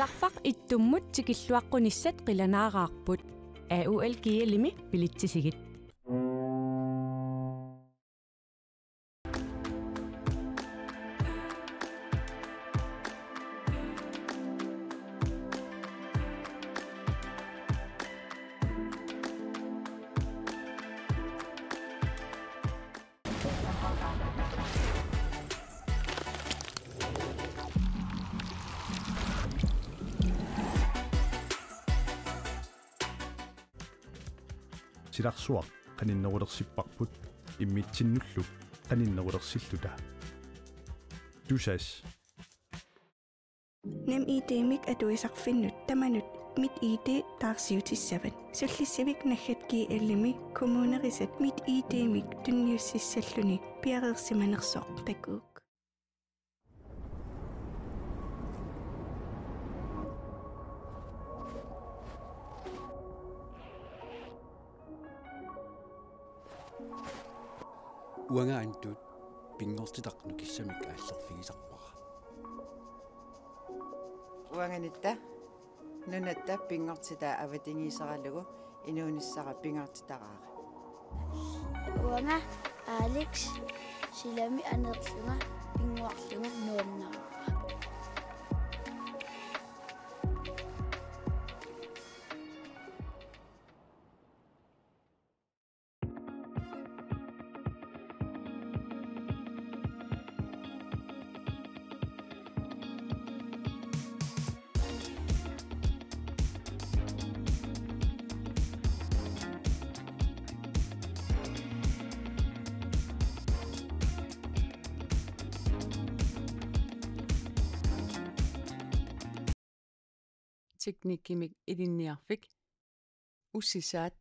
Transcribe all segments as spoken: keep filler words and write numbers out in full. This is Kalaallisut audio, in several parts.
Tarfaq ittummut tikilluaqqunissat qilanaaraarput. A U L G L-imi bilitsisigit. Silarsuaq qaninnerulersipparput immitsinnullu qaninnerulersilluta. Tusass. NemID-mik atuisarfinnut tamanut MitID taarsiutissavat. Sullissivik naggat G L-imi kommunerisat MitID-mik tunniussissalluni piareersimanersoq takuuk. Uanga Antut pinngortitaq nukissamik aallerfigisarpara. Uanga Nitta nunatta pinngortitaa avatangiiseralugu inuunissara pingaartitaraara. Uanga Alex silami aneerlunga pinnguarlunga nuannaraara. Teknikkimik Ilinniarfik, Ussisaat,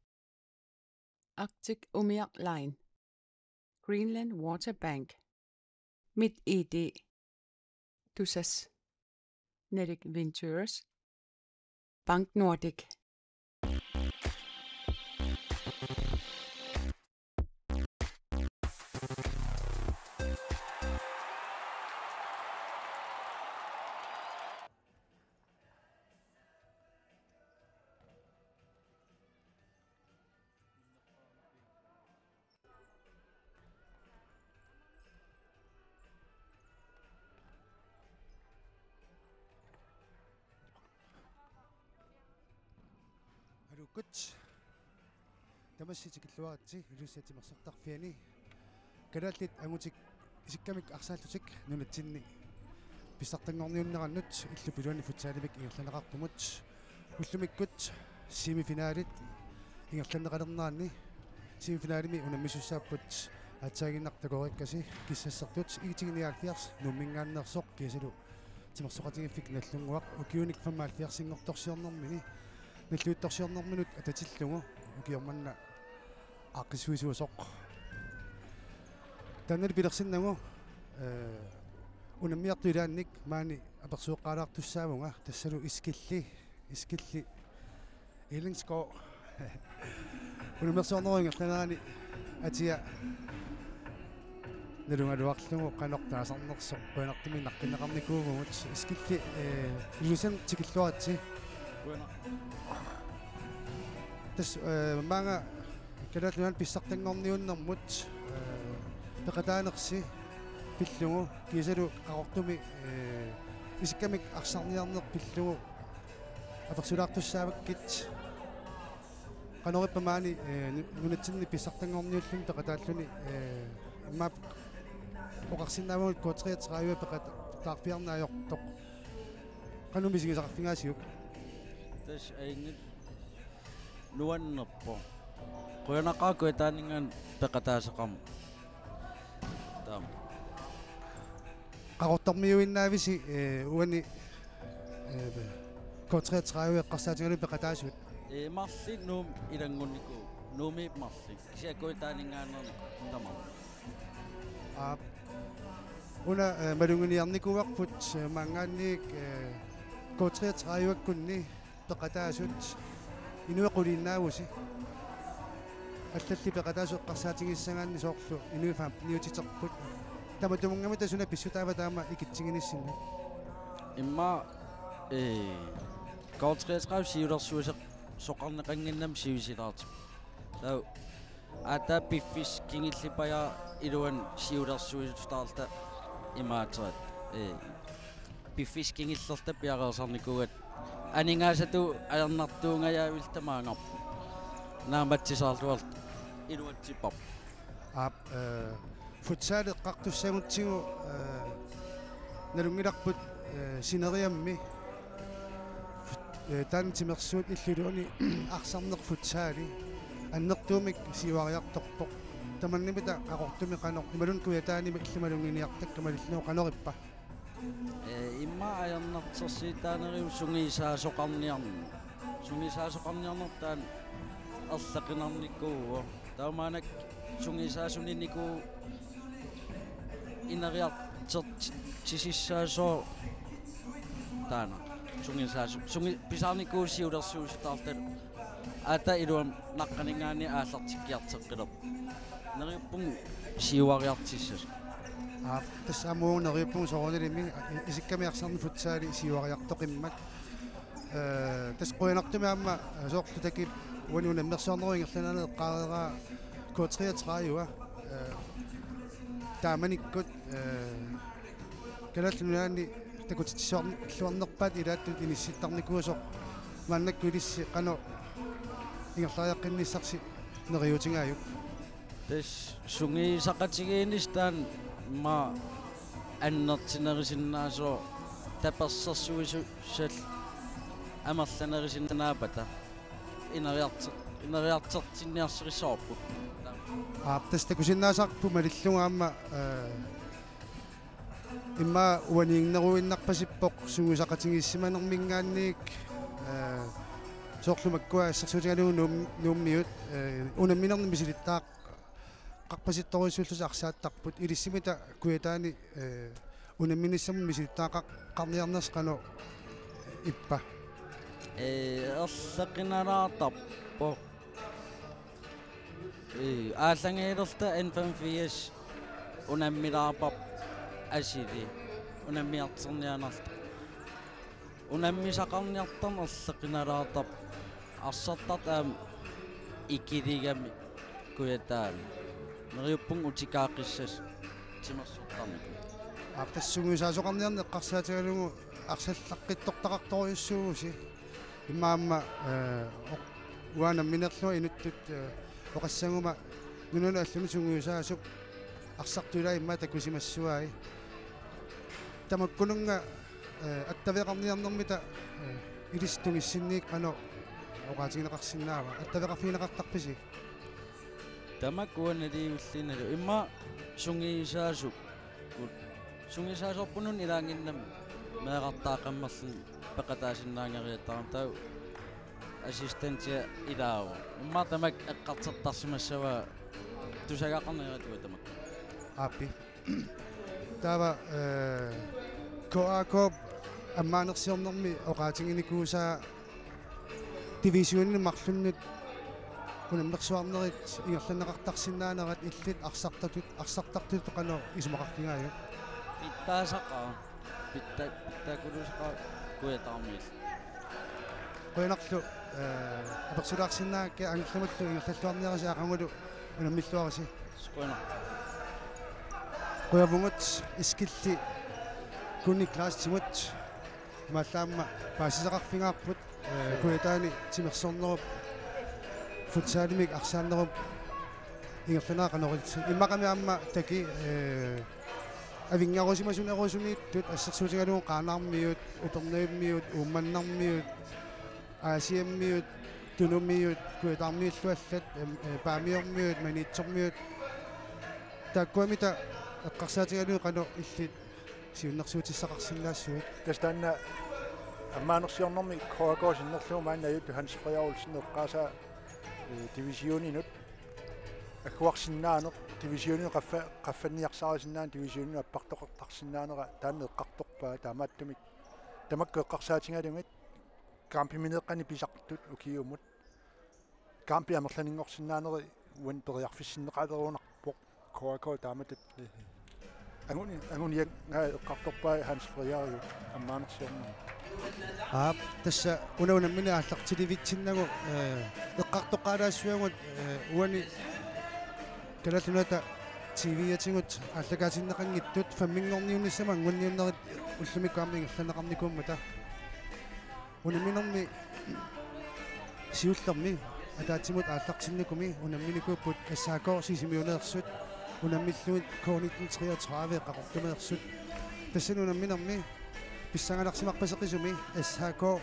Arctic Umiaq Line, Greenland Water Bank, MitID, Tusass, Nordic Ventures, Bank Nordic. Aluukkut. Tamassi tikilluaritsi Ilulissat timersortarfiani. Kalaallit angutit isikkamik arsaallutik nunatsinni pissartanngorniunnerannut illup iluani futsalimik ingerlanneqartumut. Ullumikkut semifinalit ingerlanneqalernerani semifinalimi unammisussaapput aatsaaginnaq takoriakkasi Kissassertut I T nioghalvfjerds Nuumminngaanneersoq kiisalu timersoqatigiiffik Nagdlunguaq ukiunik femoghalvfjerdsinngortorsiornermini nalliuttorsiornerminut atatillugu ukioq manna aaqqissuisuusoq. Taannali pilersinnagu, eh, unammiartut ilaannik maani apersueqqaalaartussaavunga tassalu Eskilli, Eskilli Ellingsgaard. Unammersuarnerup ingerlanerani atia nalugaluarlugu qanoq taasarnersoq qujanartumik naqqinneqarnikuuvugut. Eskilli, eh, Ilulissani tikilluaritsi. Qujanaq. Tassa, eh, maanga Kalaallit Nunaanni pissartanngorniunnermut, eh, peqataanersi pillugu kiisalu Qaqortumi, eh, isikkamik arsarniarneq pillugu apersulaartussaavakkit. Qanorippa maani, eh, nu-, nunatsinni pissartanngorniulluni peqataalluni, eh, immaqa oqarsinnaavagut K treogtredive peqataarfiarneq ajortoq. Qanoq misigisaqarfigaasiuk? Tassa ajunngilaq nuannerpoq. Qujanaqaaq kujataaninngaanniit peqataasaqarmat. Taama. Qaqortormiuinnaavisi, eh, uani, eh, K treogtredive eqqarsaatigalugu peqataasut? Eh, marluk Nuummi ilanngunnikuuvoq. Nuummiit marluk. Kisianni kujataaninngaanneersoq tamarmik. Aap. Una, eh, maluginiarnikuuarput, eh, maanngaanniit, eh, K treogtredive-kkunni peqataasut inuit quliinnaavusi. Allallu peqataasut eqqarsaatigissagaanni soorlu inuit femteniutiterput. Tamatumunnga suna pissutaava taama ikitsiginissinni? Immaqa Ee, K treogtredive siulersuisoqarneqannginnami sivisunerarput. Taava aatsaat piffissaq kingulliuppajaaq iluani siulersuisuttarluta imaattut. Ee, piffissaq kingullerluta piareersarnikuugatta. Aningaasatut ajornartuungajavilluta maanngarput. Naammassisaarluarluta iluatsipparput. Aap, eh, futsal eqqartussagutsigu, eh, nalunngilarput, eh, sineriammi fut-, eh, taanna timersuut illuliuni arsarneq futsali annertuumik siuariartorpoq. Tamannalu Qaqortumi qanoq imaluunniit Kujataanimi illit malunnginniartakka malillugu qanoq ippa? Ee, immaqa ajornartorsiutaaneruvoq sungiusaasoqarniarneq. Sungiusaasoqarniarneq taanna erloqinarnikuuvoq. Taava maannakkut sungiusaasunikuuvoq ineriartortitsissaasooq taanna. Sungiusaasoq. Sungi-, pisaarnikuuvoq siulersuisuttarluta. Aatsaat iluamik naqqaninngaanniit aallartikkiartoqqilerpoq. Neriuppunga siuariartussaq. Aap, tassa aamma uagut neriuppunga soorunalimi, i-, isikkamik arsarneq futsali siuariartoqimmat. Eh, tassa qujanartumik aamma, eh, soorlu Takip uani unammersuarnerup ingerlanerani eqqaareeraa K treogtredive, eh, taamanikkut, eh, Kalaallit Nunaanni takutitsissuarniarluarnerpaat ilaattut inissittarnikuusoq maannakkut ilissi qanoq ingerlariaqqinnissarsi neriuutigaajuk? Tassa sungiusaqatigiinnissaq taanna immaqa annertunerusinnaasoq tapersersuisussat amerlanerusinnaappata ineriartor-, ineriartortinniarsarissavarput. Aap, tassa takusinnaasarput malillugu aamma, eh, immaqa uaniinneruinnarpasippoq sungiusaqatigiissimanerminngaanniit, eh, soorlu makkua assersuutigalugu Nuum-, Nuummiut, eh, unamminernik misilittaaqarpasittorujussuullutik arsaattarput ilissimmita Kujataani, eh, unamminissamut misilittagaqarniarnersi qanoq ippa? Ee, erloqinalaartarpoq. Ee, aallanngorilerluta N femogfirs unammilaarparput asuli unammiartorniarnerluta. Unammisaqarniartarneq erloqinalaartarpoq. Arsartartut aamma ikiligami Kujataani. Neriuppunga utikaaqqissasoq timersortarnikuuvoq. Aap, tassa sungiusaasoqarniarneq eqqarsaatigalugu arsallaqqittortaqartorujussuuvusi. Immaqa aamma, eh, oq-, uanga nammineerlunga inuttut, eh, oqassaguma nunanut allunut sungiusaasup arsartut ilaat immaqa takusimassuai. Tamakkununnga, eh, attaveqarniarnermita, eh, ilissi tungissinniit qanoq oqaatigineqarsinnaava? Attaveqarfigineqartarpisi? Tamakku uanga naliivillinalu immaqa sungiusaasukkut. Sungiusaasorpununa ilaanginnami meerartaaqqammerluni peqataasinnaanngeriartarama taava assistentia ilaavoq. Immaqa tamakku eqqartortarsimassavaa tusagaqarneq atuga tamakku. Aappi. Taava, eh, K A K-p ammaanersiornermi oqaatiginikuusaa divisioninik marlunnut unammersuarnerit ingerlanneqartarsinnaanerat illit arsartartut, arsartartutut qanoq isumaqarfigaajuk? Pitsaasaqaaq, pitsa-, pitsaakkuluusaqaaq Kujataarmiut. Qujanarlu, eh, apersulaarsinnaagakkit, angerlamullu ingerlalluarniarisi, aqagulu unammilluarisi. Qujanaq. Qujavugut Iskilli Kunni Klaastimut. Imaallaat aamma paasisaqarfigaarput, eh, Kujataani timersornerup futsalimik arsaannerup ingerlaneranut qanoq illit. Immaqami aamma Taki, eh, avinngarusimasunerusumiittut assersuutigalugu Qaanaarmiut, Upernavimmiut, Uummannarmiut, Aasiammiut, Tunumiut, Kujataarmiullu allat, em, eh, Paamiormiut, Maniitsormiut. Taakkuamita eqqarsaatigalugit qanoq illit siunnersuutissaqarsinnaassuit? Tassa taanna ammaanersiornermi K A K sinnerlugu maanna ajuttut Hans Frederik Olsen eqqaasaa, eh, divisioninut agguarsinnaaneq, divisioninut qaffa-, qaffanniarsaarisinnaaneq, divisioninut appartoqartarsinnaanera taanna eqqartorpaa, taamaattumik tamakku eqqarsaatigalugit kampimineeqqanik pisartut ukiumut. Kampi amerlanerunngorsinnaaneri uani periarfissinneqaleruunarpoq K A K taamatut. Anguni-, anguniagaq eqqartorpaa Hans Frederik ammaanersiornermi. Aap, tassa una unammineq aallartilivitsinnagu, eh, eqqartoqqaalaassavagut, eh, uani Kalaallit Nunaata T V-atigut aallakaatinneqanngitsut femminngorniunnissamut anngunniunnerit ullumikkut aamma ingerlanneqarnikuummata. Unamminermi siullermi ataatsimut aallartinnikumi unamminikuupput S A K Sisimiuneersut, unammillugit K nitten treogtredive Qaqortumeersut. Tassani unamminermi pissanganarsimarpassuaqisumi S A K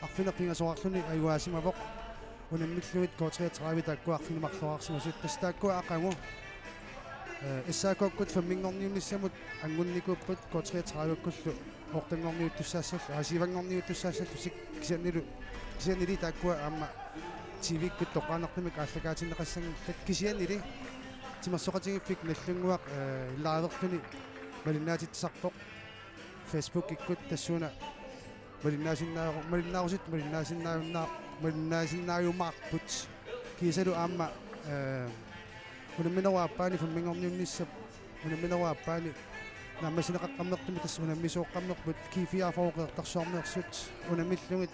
arfineq-pingasoqarluni ajugaasimavoq. Unammillugit K treogtredive taakku arfineq-marloqarsimasut. Tassa taakkua aqagu, eh, S A K-kkut femminngorniunnissamut anngunnikuupput K treogtredive-kkullu otte-nngorniuttussaassallu, aa, syv-nngorniuttussaassallutik kisiannili, kisiannili taakkua aamma T V-kkut toqqaannartumik aallakaatinneqassanngillat, kisiannili timersoqatigiiffik Nagdlunguaq, eh, liverluni malinnaatitsisarpoq Facebookikkut tassuuna malinnaasinnaaju-, malinnaarusut malinnaasinnaajunnaar-, malinnaasinnaajumaarput. Kiisalu aamma, eh, unamminerup aappaani femminngorniunnissap, unamminerup aappaani naammassineqaqqammertumik tassa unammisuuqqammerput G fireogfyrre Qeqertarsuarmeersut unammillugit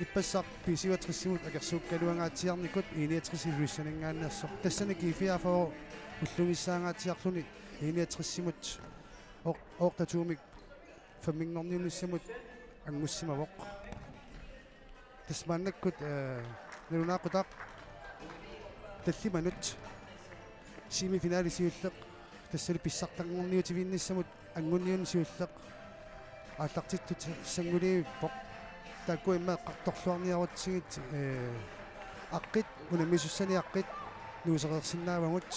ippassaq B syvogtres-imut akersuukkaluangaatsiarnikut I niogtres Ilulissaninngaanneersoq. Tassani G fireogfyrre ullugissaangaatsiarluni I niogtres-imut oq-, otte-mik femminngorniunnissamut anngussimavoq. Tassa maannakkut, eh, nalunaaqutaq tallimanut semifinali siulleq, tassali pissartanngorniutivinnissamut anngunniunneq siulleq aallartittussanngulerpoq. Taakku immaqa eqqartorluarniarutsigit, eh, aqqit, unammisussani aqqit nuusereersinnaavagut.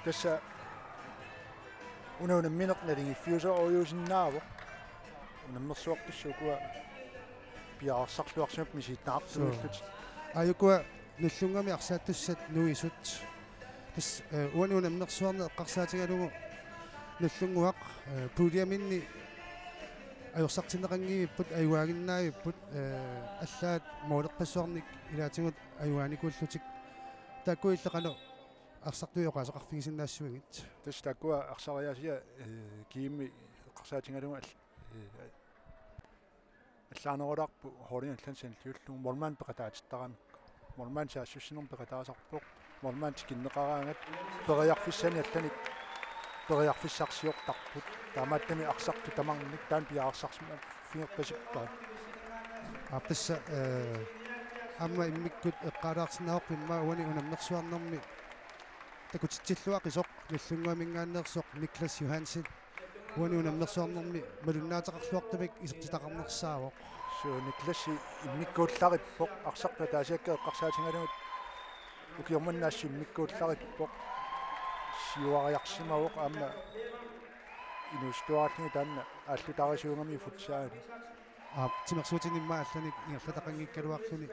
Tassa una unammineq naligiiffiusorujuusinnaavoq. Unammersuartussat ukua piareersarluarsimapput misiginnaartuullutik. Suu. Aa, ukua Nagdlunguami arsaattussat nuisut. Tassa, eh, uani unammersuarneq eqqarsaatigalugu Nagdlunguaq, eh, puljeminni ajorsartinneqanngivipput ajugaaginnaavipput, eh, allaat moolerpassuarnik ilaatigut ajugaanikuullutik. Taakku illit qanoq arsartuit oqaaseqarfigisinnaassuigit? Tassa taakkua arsariaasia, eh, G M-i eqqarsaatigalugu all-, eh, allaanerulaarput holdinut allanut sanilliullugu, målmand peqataatittaramikku. Målmand saassussinermik peqataasarpoq. Målmand tikinneqaraangat periarfissanik allanik periarfissarsiortarput. Taamaattumik arsartut tamarmik taanna piareersarsimaffigippassippaat. Aap, tassa, eh, aamma immikkut eqqaalaarsinnaavarput immaqa uani unammersuarnermi takutitsilluaqisoq Nagdlunguaminngaanneersoq Niklas Johansen. Uani unammersuarnermi malunnaateqarluartumik isertitaqarnersaavoq. Suu, Niklasi immikkuullarippoq, arsartut ataasiakkaat eqqarsaatigalugit ukioq manna assut immikkuullarippoq. Siuariarsimavoq aamma inuusuttuaraalluni taanna aallutaarisuugami futsali. Aap, timersuutini immaqa allanik ingerlataqanngikkaluarluni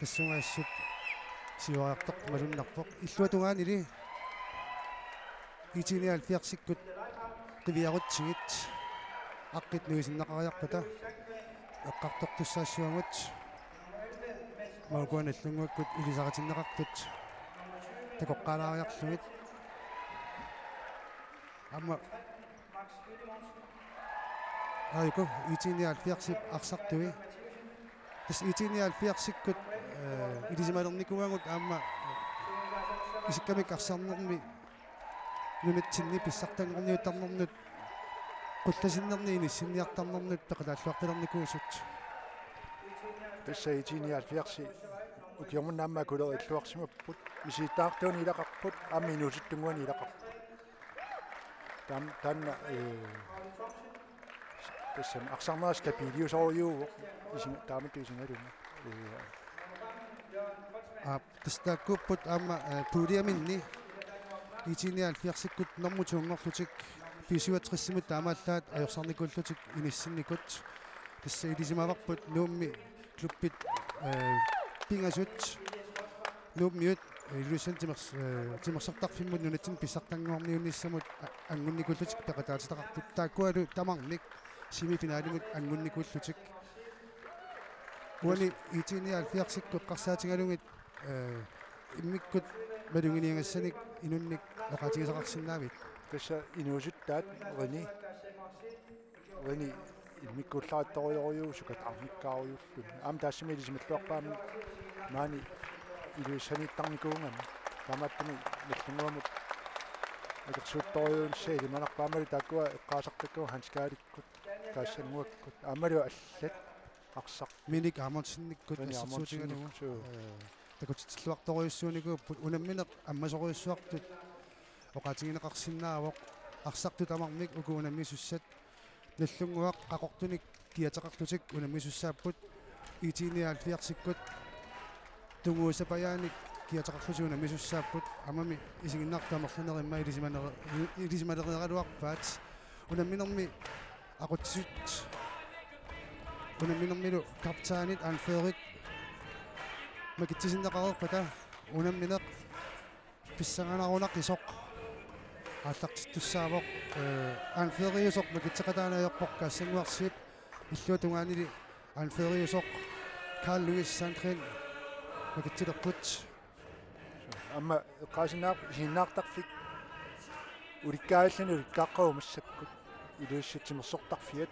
tassunga assut siuariartoq malunnarpoq. Illuatungaanili I T nioghalvfjerds-ikkut qiviarutsigit aqqit nuisinneqariarpata eqqartortussaassavagut. Maukua Nagdlunguakkut ilisaritinneqartut takoqqaalaariarlugit. Aamma aajuku I T nioghalvfjerds-ip arsartui. Tassa I T nioghalvfjerds-ikkut, eh, ilisimalernikuuagut aamma isikkamik arsarnermi nunatsinni pissartanngorniuttarnernut, qullasinnerni inissinniartarnernut peqataalluaqqilernikuusut. Tassa I T nioghalvfjerds ukioq manna aamma akulerilluarsimapput, misigittaartuani ilaqarput, aamma inuusuttunnguani ilaqarput. Taam-, taanna, eh, tassami arsarnera stabiliusorujuuvoq isinga-, taamatut isigalugu. Eh, Aap, tassa taakkuupput aamma, eh, puljeminni I T nioghalvfjerds-ikkut normu to-nngorlutik B syvogtres-imut taamaallaat ajorsarnikuullutik inissinnikut. Tassa ilisimavarput Nuummi klubbit, eh, pingasut Nuummiut, eh, Ilulissani timers-, eh, timersortarfimmut nunatsinni pissartanngorniunnissamut a-, anngunnikuullutik peqataatitaqarput. Taakkualu tamarmik semifinalimut anngunnikuullutik. Uani I T nioghalvfjerds-ikkut eqqarsaatigalugit, eh, immikkut maluginiagassanik inunnik oqaatigisaqarsinnaavit? Tassa inuusuttaat Reni. Reni immikkuullarissorujussuuvoq sukataarnikkaarujulluni. Aamma taassuma ilisimalluarpara maani Ilulissaniittarnikuugami. Taamaattumik Nagdlunguamut akersuuttorujussuunissaa ilimanarpoq aammalu taakkua eqqaasartakkagut Hans Karlikkut, Kaassanguakkut. Aammalu allat arsaq. Minik Amondsenikkut Reni assersuutigalugu. Amondsenikkut, suu. Ee, takutitsilluartorujussuunikuupput unammineq ammasorujussuartut oqaatigineqarsinnaavoq. Arsartut tamarmik uku unammisussat Nagdlunguaq Qaqortunik kiateqarlutik unammisussaapput. IT-nioghalvfjerdsikkut tunguusapajaanik kiateqarlutik unammisussaapput. Aammami isiginnaartut amerlanerit immaqa ilisimaneru-, ilisimaleriaraluarpaat. Unamminermi aqutsisut. Unamminermilu kaptajnit anførerit makitsisinneqareerpata unammineq pissanganarunarpisoq aallartittussaavoq, ee, anføreriusoq makitseqataanut ajorpoq Kaassannguarsiip, illuatungaanili anføreriusoq Carl Louis Sandgreen makitsilerput. Aamma eqqaasinnaavarput isiginnaartarfik ulikkaavilluni ulikkaaqqavoq massakkut Ilulissat timersortarfiat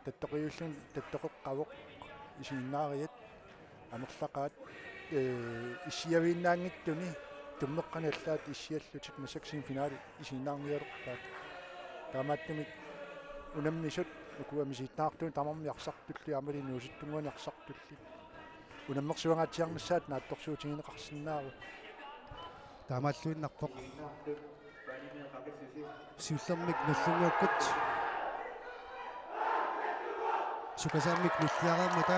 tattoqiulluni tattoqeqqavoq isiginnaariat amerlaqaat, ee, issiaviinnaanngitsuni tummeqqani allaat issiallutik massakkut semifinale isiginnaarnialerpaat. Taamaattumik unammisut uku amisiinnaartut tamarmik arsartullu aammalu inuusuttunnguanik arsartullu unammersuangaatsiarnissaat naatsorsuutigineqarsinnaavoq. Taamaalluinnarpoq. Siullermik Nagdlunguakkut sukasaammik nilliareermata.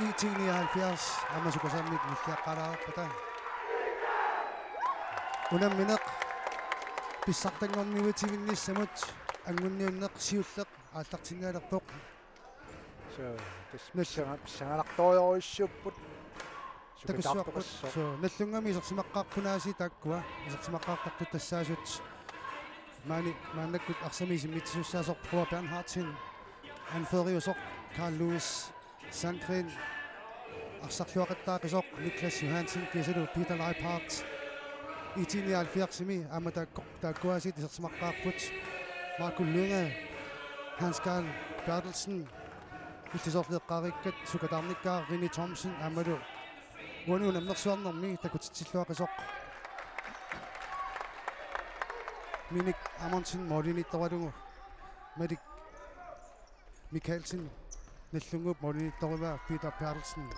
IT-nioghalvfjerds aamma sukasaammik nilliaqqaalaarpata. Unammineq pissartanngorniutivinnissamut angunniunneq siulleq aallartinnialerpoq. Suu, tassa Nagdlunguaq pissanga-, pissanganartorujussuupput. Takussuarput. Sukataartoqassaaq. Suu, Nagdlunguami isersimaqqaarput aasiit taakkua. Isersimaqqaartartut tassaasut. Maani, maannakkut arsamik isimmitsisussaasoq Bror Bernhardsen. Anføreriusoq Carl Louis Sandgreen. Arsarluaqattaaqisoq Niklas Johansen kiisalu Peter Leiphardt. IT-nioghalvfjerdsimi aamma taakku-, taakku aasiit isersimaqqaarput. Marco Lynge, Hans Karl Berthelsen, illit soorlu eqqaarikkit sukataarnikkaat Rene Thomsen aammalu uani unammersuarnermi takutitsilluaqisoq Minik Amundsen målimiittoralugu Malik Mikkelsen, Nagdlunguup målimiittorivaa Peter Berthelsen.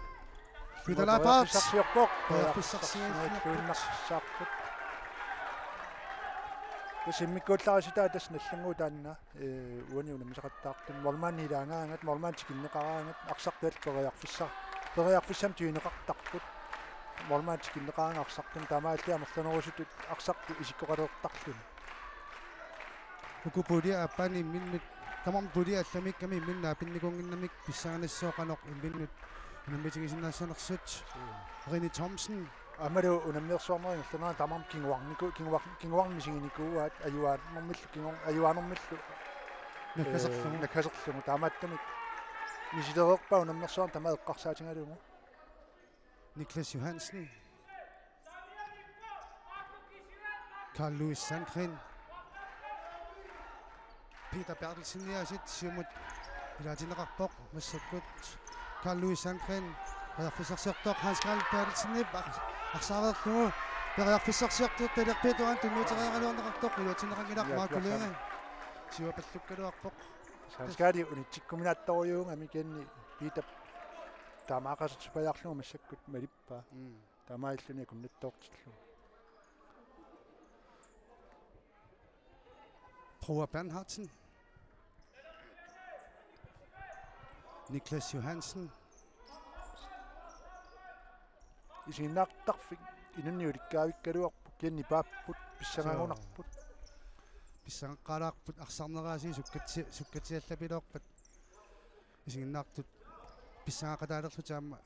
Peter Leiphardt. Periarfissarsiorpoq. Periarfissarsiorpoq. Periarfissarsiorpoq. Tassa immikkuullarisitaa tassa Nagdlunguup taanna, ee, uani unammisaqattaartumik. Målmandi ilaagaangat, målmandi tikinneqaraangat, arsartut periarfissar-, periarfissamik tiguneqartarput. Målmandi tikinneqaraangat arsartut, taamaalillutik amerlanerusutut arsartut isikkoqalereertarluni. Uku puljit aappaanni imminnut, tamarmik puljit allamikkami imminnut naapinnikuunnginnamik pissanganassaaq qanoq imminnut unammitigisinnaassanersut. Mm. Rene Thomsen. Aammalu unammersuarnerit ingerlanerani tamarmik kinguarniku-, kinguar-, kinguarmi isiginikuuaat ajuaanermillu kinguar-, ajuaanermillu. Nakkaserlugu. Ee, nakkaserlugu. Taamaattumik misilereerpaa unammersuarneq tamaat eqqarsaatigalugu. Niklas Johansen. Carl Louis Sandgreen. Peter Berthelsen aasiit siumut ilaatinneqarpoq massakkut. Carl Louis Sandgreen periarfissarsiortoq Hans Karl Berthelsenip ar-, arsaareerlugu periarfissarsiortoq talerpiatuan tunniuteriaraluarneqartoq iluatsinneqanngilaq. Ja, Marco Lynge. Siuapallukkaluarpoq. Hans Karl unitsikkuminaattorujuugami kisianni Peter taamaaqasersipajaarlugu massakkut malippaa. Mm. Taamaalilluni akunnattoortillugu. Bror Bernhardsen. Niklas Johansen. Isiginnaartarfik inunnik ulikkaavikkaluarput, kisianni paapput, pissangagunarput. Suu. Pissangaqqaalaarput arsarneraasiit sukkatsi-, sukkatsiallapiloorpat. Isiginnaartut pissangaqataalerlutik aamma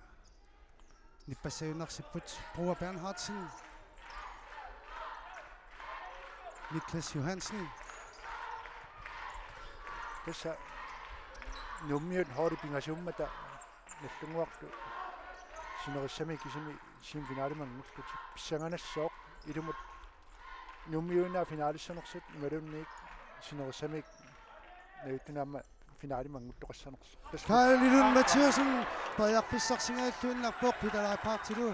nippassajunnaarsipput. Bror Bernhardsen. Niklas Johansen. Tassa Nuummiut holdit pingasuummata Nagdlunguarlu sinerissami kisimi semifinalimi angullutik pissanganassaaq ilumut Nuummiuinnaat finaalissanersut imaluunniit sinerissaminik najuttuni aamma finaalimut annguttoqassanersoq. Tassa Karl Lund Mathiassen periarfissarsingajalluinnarpoq Peter Leiphardtilu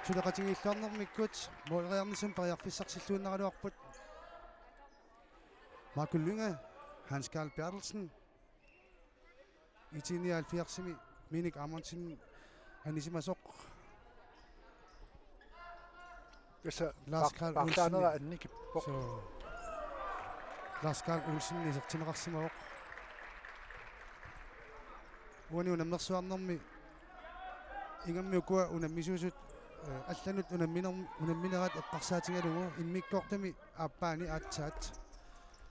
suleqatigiilluarnermikkut, måleriarnissami periarfissarsilluinnaraluarput. Marco Lynge, Hans Karl Berthelsen, I T nioghalvfjerdsimi Minik Amundsen anisimasoq. Tassa Lars par-, Karl paarlaanera Olsen. Annikippoq. So. Lars Karl Olsen isertinneqarsimavoq. Uani unammersuarnermi ingammik ukua unammisuusut, eh, allanut unamminer-, unamminerat eqqarsaatigalugu immikkoortumi aappaani aatsaat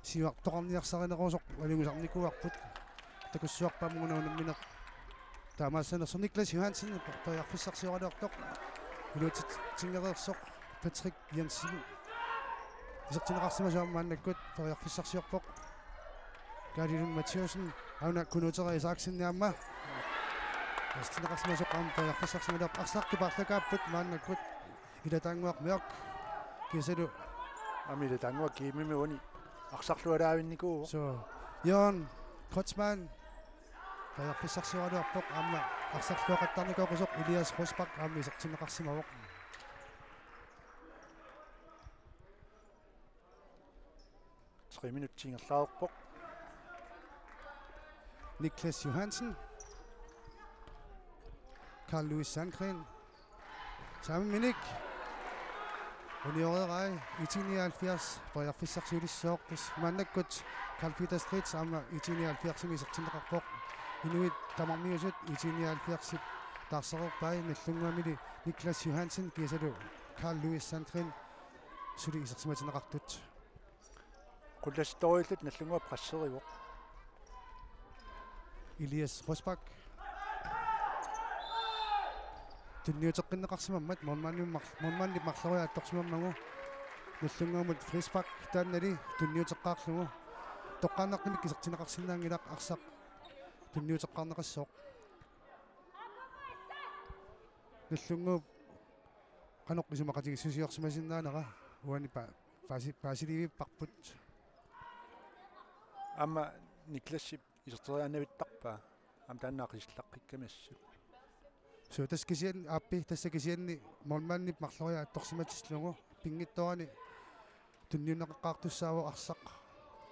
siuartoqarniarsarinerusoq malugusarnikuuarput. Takussuarput aamma una unammineq taamaassanersoq. Niklas Johansen periarfissarsioraluartoq. Iluatsitsingereersoq Patrick Jensen isertinneqarsimasoq aamma maannakkut periarfissarsiorpoq. Karl Lund Mathiassen, aana Knud Tere Isaksen aamma isertinneqarsimasoq aamma periarfissarsiorpoq. Arsartut paarlakaapput maannakkut. Ilataannguaq Mørch kiisalu. Aamma Ilataannguaq Kimimi uani arsarlualaavinnikuuvoq. So, Jørgen Kreutzmann periarfissarsioraluarpoq, aamma arsarluaqattaarnikuusoq. Elias Rosbach aamma isertinneqarsimavoq. Tre minutsit ingerlareerpoq. Niklas Johansen. Karl Louis Sandgren. Samme Minik. Unioreerai. I T nioghalvfjerds periarfissarsiulissooq. Tassa maannakkut Karl Peter Street aamma I T nioghalvfjerdsimi isertinneqarpoq. Inuit tamarmiusut I T nioghalvfjerdsip taarsereerpai, Nagdlunguamili Niklas Johansen kiisalu Karl Louis Sandgren suli isersimatinneqartut. Qullassittorujuullutik Nagdlunguaq presserivoq. Elias Rosbach. Tunniuteqqinneqarsimammat målmandimut mar-, målmandip marloriaaseq attorsimammagu. Nagdlunguamut frispark taannali tunniuteqqaarlugu. Toqqaannartumik isertinneqarsinnaanngilaq arsaq tunniuteqqaarneqassooq. Nagdlunguup qanoq isumaqatigiissusiorsimasinnaanera uani pa-, paasi-, paasiliivipparput. Aamma Niklasip iserteriaannavittarpaa. Aamma taanna aqisillaqqikkamissut. So, tassa kisianni aappi, tassa kisianni målmandip marloriaaseq attorsimatillugu pinngitsoorani tunniunneqaqqaartussaavoq arsaq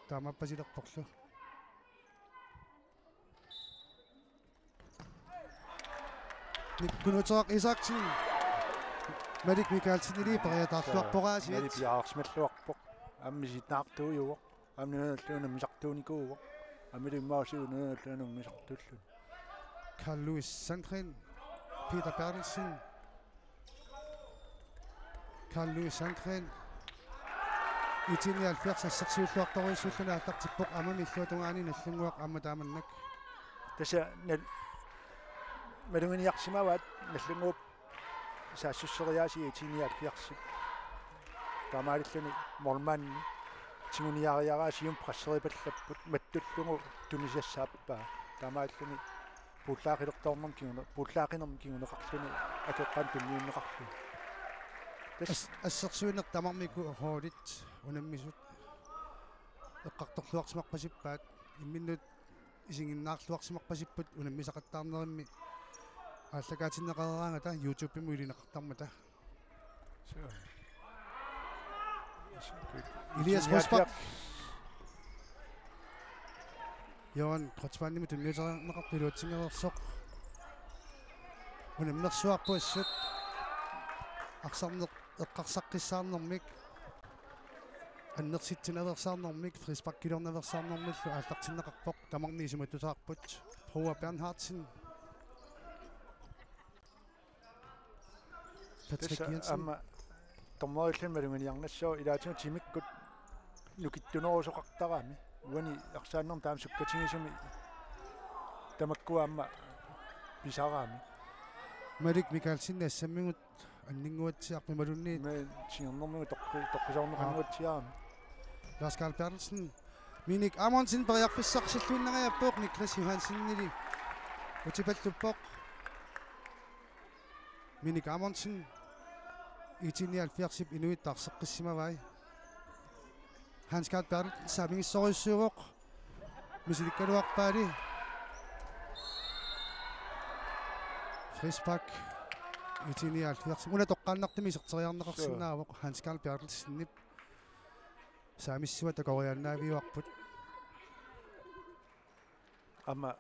taamaappasilerporlu. Nik-, Knud Tere Isaksen. Malik Mikaelsenili periataarluarpoq aasiit. Malik piaarsimalluarpoq. Aamma misissinnaartuujuvoq. Aamma nunanullu unammisartuunikuuvoq. Aamma imaasiuvoq nunanullu unammisartuulluni. Karl Louis Sandgren. Peter Berthelsen. Karl Louis Sandgren. I T nioghalvfjerds assersuulluartorujussuulluni aallartippoq, aamma illuatungaani Nagdlunguaq aamma taamannak. Tassa nal-, maluginiarsimavaat Nagdlunguup saassusseriaasia I T nioghalvfjerdsip. Taamaalilluni målmandi tiguniariaraa siumut presseripallapput, mattullugu tunisassaappaa. Taamaalilluni puullaaqilertoornermik kingune-, puullaaqinermik kinguneqarluni akeqqaanut tunniunneqarluni. Tassa as-, assersuineq tamarmik holdit unammisut eqqartorluarsimarpasippaat, imminnut isiginnaarluarsimarpasipput unammisaqattaarnerimmi aallakaatinneqareeraangata YouTube-imut ilineqartarmata. Elias Rosbach. Johan Kreutzmannimut tunniuteqarneqartoq iluatsingereersoq. Unammersuarput assut. Arsarneq eqqarsaqqissaarnermik, annersitsinersaarnermik, frisparkiliornersaarnermillu aallartinneqarpoq, tamarmik isumattusaarput. Broa Bernhardsen. Patrick Tassa Jensen. Aamma dommerilluni maluginiarnissaa ilaatigut timikkut nukittunerusoqartarami. Uani arsaannermi taama sukkatigisumi tamakkua aamma pisarami. Malik Mikaelsen assammigut anninnguatsiarpoq imaluunniit. Ima singernermigut toqqi-, toqqisoorneqannguatsiarami. Lars Karl Berthelsen. Minik Amundsen periarfissarsilluinnariappoq, Niklas Johansenili utipalluppoq. Minik Amundsen, I T nioghalvfjerdsip inuit taarseqqissimavai. Hans Karl Berthelsen saamigissorujussuuvoq. Misilikkaluarpaali. Frispark. I T nioghalvfjerds. Una toqqaannartumik iserteriarneqarsinnaavoq Hans Karl Berthelsenip. Saamissua takoriaannaaviuarput. Aamma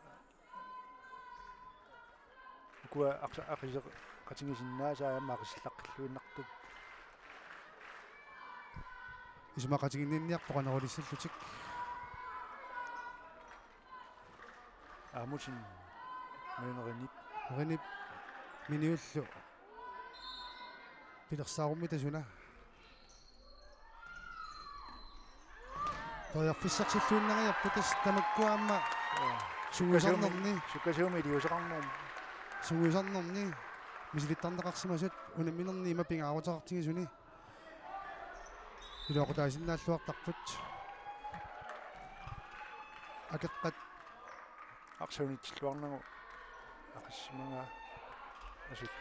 ukua aqsa-, aqiseqatigisinnaasai aamma aqisellaqqilluinnartut. Isumaqatiginninniarpoq qanerulissallutik. Amusin Møn Rinip. Rinip miniullu pilersaarummita suna. Periarfissarsilluinnariarput tassa tamakkua aamma sungiusarnerni. Sukkasuumik iliuuseqarnermi. Sungiusarnerni misilittarneqarsimasut unamminerni ima pingaaruteqartigisuni. Iluaqutaasinnaalluartarput. Akeqqat. Arsaanitsilluarnagu aqissimanga asut.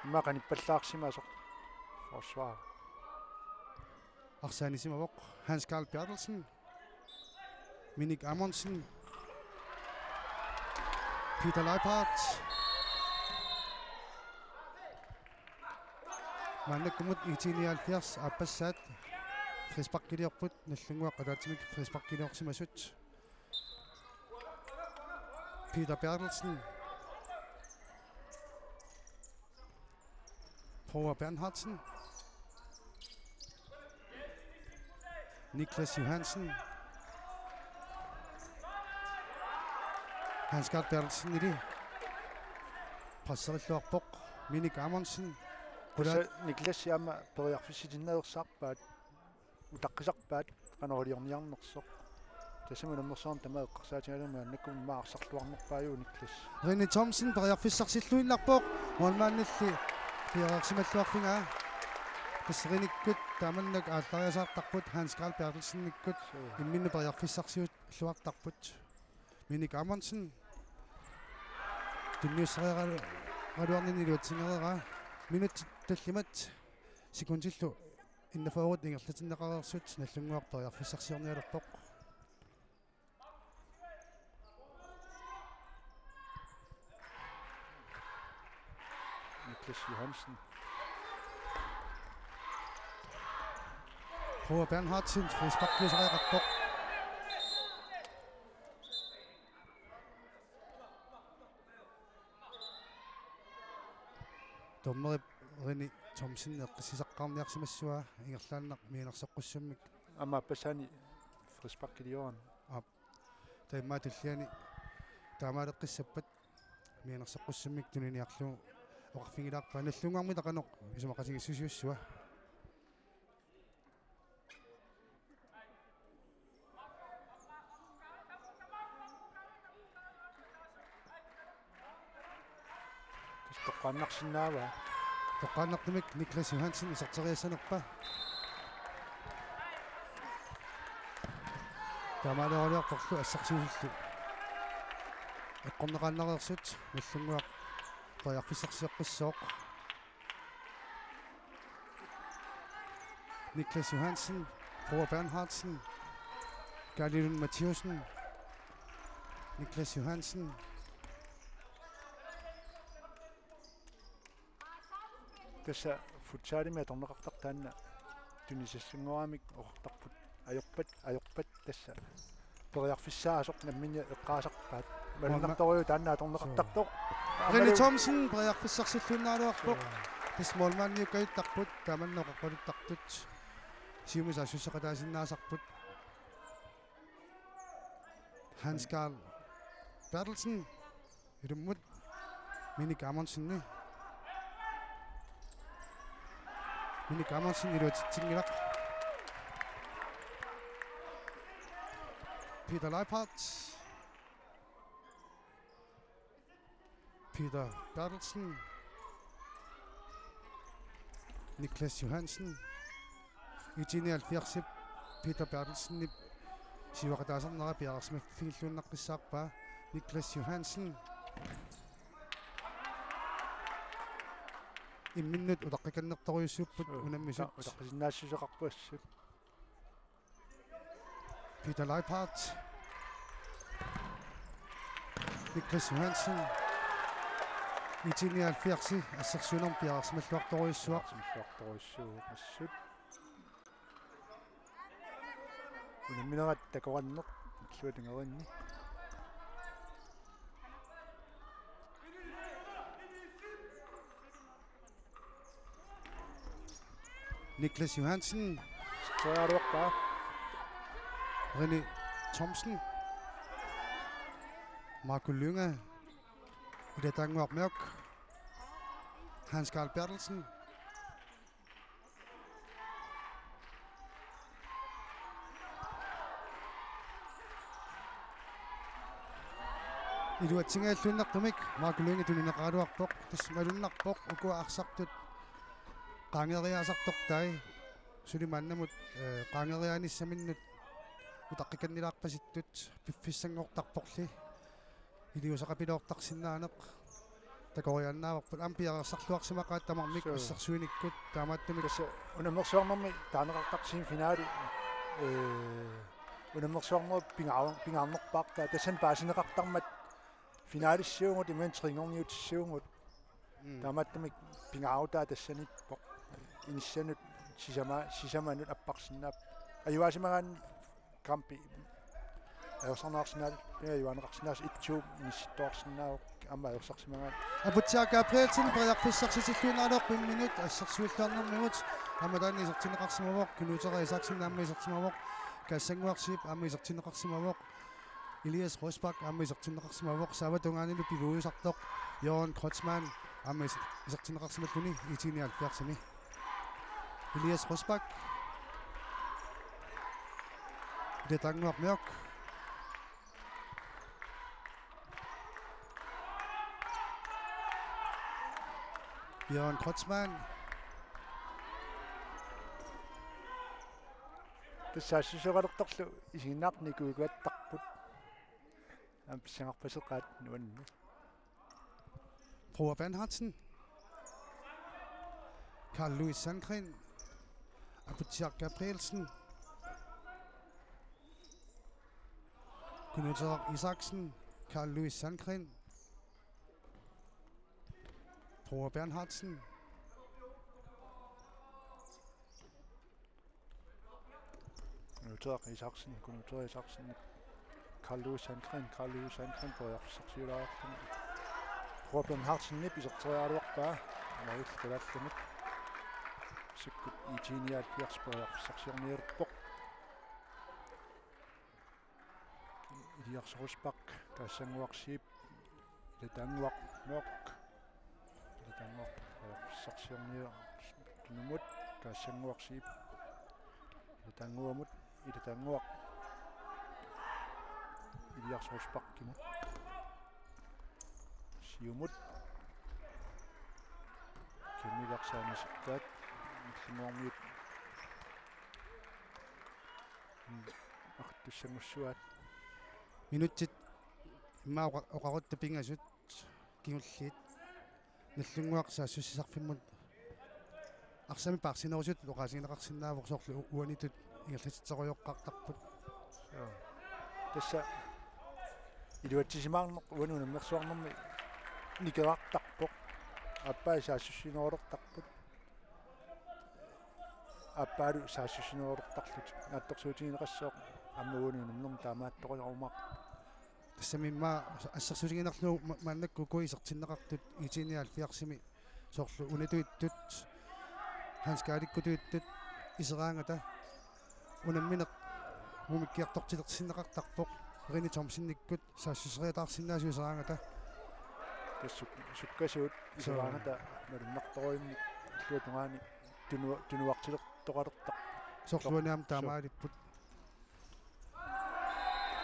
Immaqa qanippallaarsimasoq forsvar. Arsaanisimavoq Hans Karl Berthelsen. Minik Amundsen. Peter Leiphardt. Maannakkumut I T nioghalvfjerds aappassaat frisparkiliorput, Nagdlunguaq ataatsimik frisparkiliorsimasut. Peter Berthelsen. Poul Bernhardsen. Niklas Johansen. Hans Karl Berthelsen ili. Presserilluarpoq. Minik Amundsen. Qula- Tassa Niklas aamma periarfissatinneersaarpaat. Utaqqisarpaat qanoriliorniarnersoq. Tassami unammersuarmi tamaat eqqarsaatigalugu maannakkut immaqa arsarluarnerpaajuvoq Niklas. René Thomsen periarfissarsilluinnarpoq. Målmandilli piareersimalluarfigaa. Tassa Renikkut taamannak aallariasaartarput Hans Karl Berthelsenikkut imminnut periarfissarsiulluartarput. Minik Amundsen. Tunniussariaqaluarnini iluatsingereeraa. Minutsit tallimat sekundillu enogfyrre ingerlatinneqareersut Nagdlunguaq periarfissarsiornialerpoq. Niklas Johansen. Poul Bernhardsen, frisparkiusariaqarpoq. Dommerip René Thomsen eqqissisaqqaarniarsimassavaa ingerlaannaq mianersoqqussummik. Aamma aappassaani frisparkiliorani. Aap. Taamaatulliani taamaaleqqissappat mianersoqqussummik tuniniarlugu oqarfigilaarpaa. Nagdlunguarmita qanoq isumaqatigiissusiussava. Toqqaannarsinnaavaa. Toqqaannartumik Niklas Johansen iserteriassanerpa. Taamaalioraliortorlu assersuutillu eqqorneqaannareersut Nagdlunguaq periarfissarsioqqissooq. Niklas Johansen, Poul Bernhardsen, Karl Lund Mathiassen, Niklas Johansen. Tassa futsalimi atorneqartartoq taanna tunisassanngooramik oqartarput ajorpat, ajorpat tassa. Periarfissaasoq namminneq eqqaasarpaat. Malunnartorujuuvoq taanna atorneqartartoq. René Thomsen periarfissarsilluinnaraluarpoq. Tassa målmandiukkajuttarput, taamannak oqaqqaluttartut. Siumut saassusseqataasinnaasarput. Hans Karl Berthelsen. Ilummut Minik Amundsen. Minik Amundsen iluatsitsinngilaq. Peter Leiphardt. Peter Berthelsen. Niklas Johansen. I T nioghalvfjerdsip Peter Berthelsenip siuaqataasarnera piareersimaffigilluinnaqqissaarpaa. Niklas Johansen. Imminnut utaqqikannertorujussuupput unammisut. Utaqqisinnaassuseqarpoq assut. Peter Leiphardt. Niklas Johansen. IT nioghalvfjerds assersuinermi piareersimalluartorujussuaq. Piareersimalluartorujussuuvoq assut. Unamminerat takoranneq illuatungerinni. Niklas Johansen. Iserteriaraluarpaa. René Thomsen. Marco Lynge. Ilataannguaq Mørch. Hans Karl Berthelsen. Iluatsinngilluinnartumik Marco Lynge tunineqaraluarpoq, tassa malunnarpoq ukua arsartut qaangeriaasartortai, suli maannamut, eh, qaangeriaanissaminnut utaqqikannilaarpasittut piffissanngortarporli. Iliuuseqapiloortarsinnaaneq takoriaannaavarput, aamma piareersarluarsimaqaat tamarmik. Suu. Assersuinikkut taamaattumik. Tassa unammersuarnermi taaneqartarpoq semifinali, ee, unammersuarnerup pingaar-, pingaarnerpaartaa, tassani paasineqartarmat finalissiugut imaluunniit trinngorniutissagut. Mm. Taamaattumik pingaarutaa tassaniippoq. Inissanut sisama-, sisamanut apparsinnaapput. Ajuaasimagaanni kampi ajorsarneqarsinnaalluni, ajuaanneqarsinnaasut et to inissittoqarsinnaavoq aamma ajorsarsimagaanni. Aputsiaq Gabrielsen periarfissarsitilluinnaraluarpoq imminut assersuilluarnermigut. Aamma taanna isertinneqarsimavoq, Knud Tore Isaksen aamma isersimavoq, Kaasannguaq Zeeb aamma isertinneqarsimavoq, Elias Rosbach aamma isertinneqarsimavoq, saava tungaanilu piviusartoq Jørgen Kreutzmann aamma is-, isertinneqarsimalluni IT nioghalvfjerdsimi. Elias Rosbach. Ilataannguaq Mørch. Jørgen Kreutzmann. Tassa saassussisoqalertorlu isiginnaartut nikuikuattarput. Aamma pissangarpaseqaat nuanneq. Broa Bernhardsen. Carl Louis Sandgreen. Aputsiaq Gabrielsen. Knud Tore Isaksen. Carl Louis Sandgreen. Broa Bernhardsen. Knud Tore Isaksen, Knud Tore Isaksen. Carl Louis Sandgreen, Carl Louis Sandgreen periarfissarsiulaarluni. Broa Bernhardsenip iserteriaraluarpaa. Aamma illit qulaalluni. Sikkut IT nioghalvfjerds periarfissarsiornialerpoq. Elias Rosbach, Kaasannguaq Zeeb, Ilataannguaq Mørch. Ilataannguaq, eh, periarfissarsiorniaraa tunumut, Kaasannguaq Zeeb. Ilataannguamut, Ilataannguaq. Elias Rosbachimut. Siumut. Kamilarsaanisikkaat. Illinguarmiut. Mm. Artussanngussuaat. Minutsit immaqa oqa-, oqarutta pingasut kingulliit. Nagdlunguaq saassussisarfimmut arsamik paarsinerusutut oqaasigineqarsinnaavoq, soorlu u-, uanitut ingerlatitserujoqqaartarput. Joo. Tassa iluatsisimaarneq uani unammersuarnermi nikerartarpoq. Aappaa saassussinerulertarput. Aappaalu saassussinerulertarlutik. Naatsorsuutigineqassooq aamma uani unammernermi taamaattoqarumaarpoq. Tassami immaqa assersuutigiinnarlugu ma-, maannakkut ukua isertinneqartut IT nioghalvfjerdsimi soorlu unatuittut, Hans Karlikkutuittut iseraangata unammineq mumikkiartortilersinneqartarpoq, René Thomsenikkut saassusseriataarsinnaasut iseraangata. Tassa suk-, sukkasuut iseraangata malunnartorujummik illuatungaani tunua-, tunuartilertoqalertarput. Soorlu uani aamma taamaalipput.